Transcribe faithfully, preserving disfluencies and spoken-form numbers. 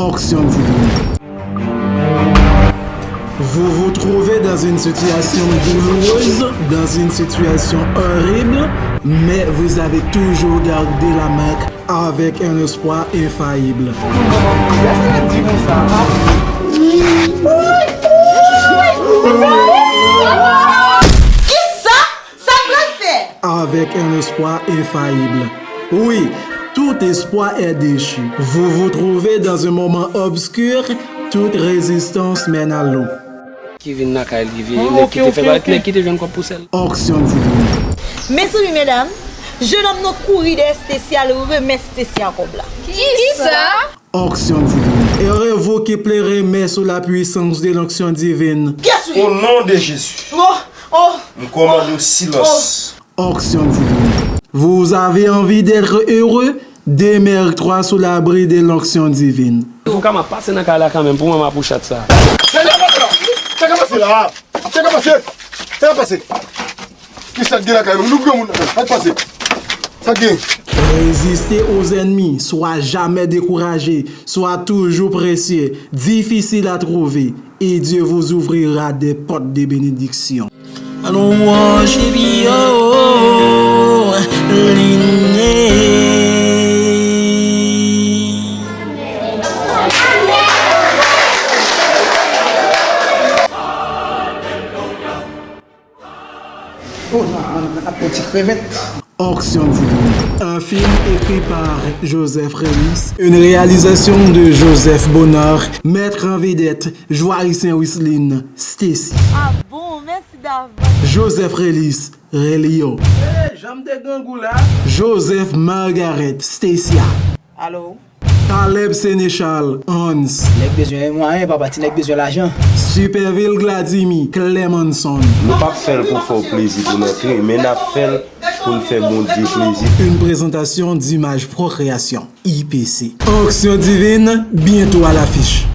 Onction divine. Vous vous trouvez dans une situation douloureuse, dans une situation horrible, mais vous avez toujours gardé la marque avec un espoir infaillible. Kisa? Sa m pral fè? Avec un espoir infaillible. Oui, tout espoir est déchu. Vous vous trouvez dans un moment obscur, toute résistance mène à l'eau. Ki vin lakay li, vye nèg ki te fè bagay, nèg ki te jwenn kòb pou sèl. Onction divine. Mezanmi, medam, jenòm nan kouri dèyè Stacy, al remèt Stacy a kòb la. Kisa? Onction divine. Élevez-vous qui pleurez, mais sous la puissance de l'onction divine. Au nom de Jésus. Oh, oh, m kòmande w silans. Onction divine. Vous avez envie d'être heureux? Demeure-toi sous l'abri de l'onction divine. Pou ka m ap pase nan kay la kanmenm, pou mwen m ap ou chat sa. Sa k ap pase la? Sa k ap pase la? Sa k ap pase? Sa k ap pase? Kisa k gen lakay nou? Nou granmoun lakay. Sa k pase? Sa k gen? Résistez aux ennemis, sois jamais découragé, sois toujours précieux, difficile à trouver, et Dieu vous ouvrira des portes de bénédiction. Ann wòch epi yo line. Oh non, man, ap pran ti krevèt. Onction divine. Un film écrit par Joseph Rélis. Une réalisation de Joseph Bonheur. Mettre en vedette Joarissaint Wislin, Stacy. Ah bon, mèsi davans. Joseph Rélis, Relio. Hey, jan m te grangou la. Joseph Margaret, Stacia. Alo? Caleb Sénéchal, Hans. Nèg bezwen mwayen, papa, ti nèg bezwen lajan. Superville Gladimy, Clemenson. Nou p ap fè l pou fè w plezi pou n antre, men n ap fè l pou n fè Bondye plezi. Une présentation d'Image Procréation, I P C. Onction divine, bientôt à l'affiche.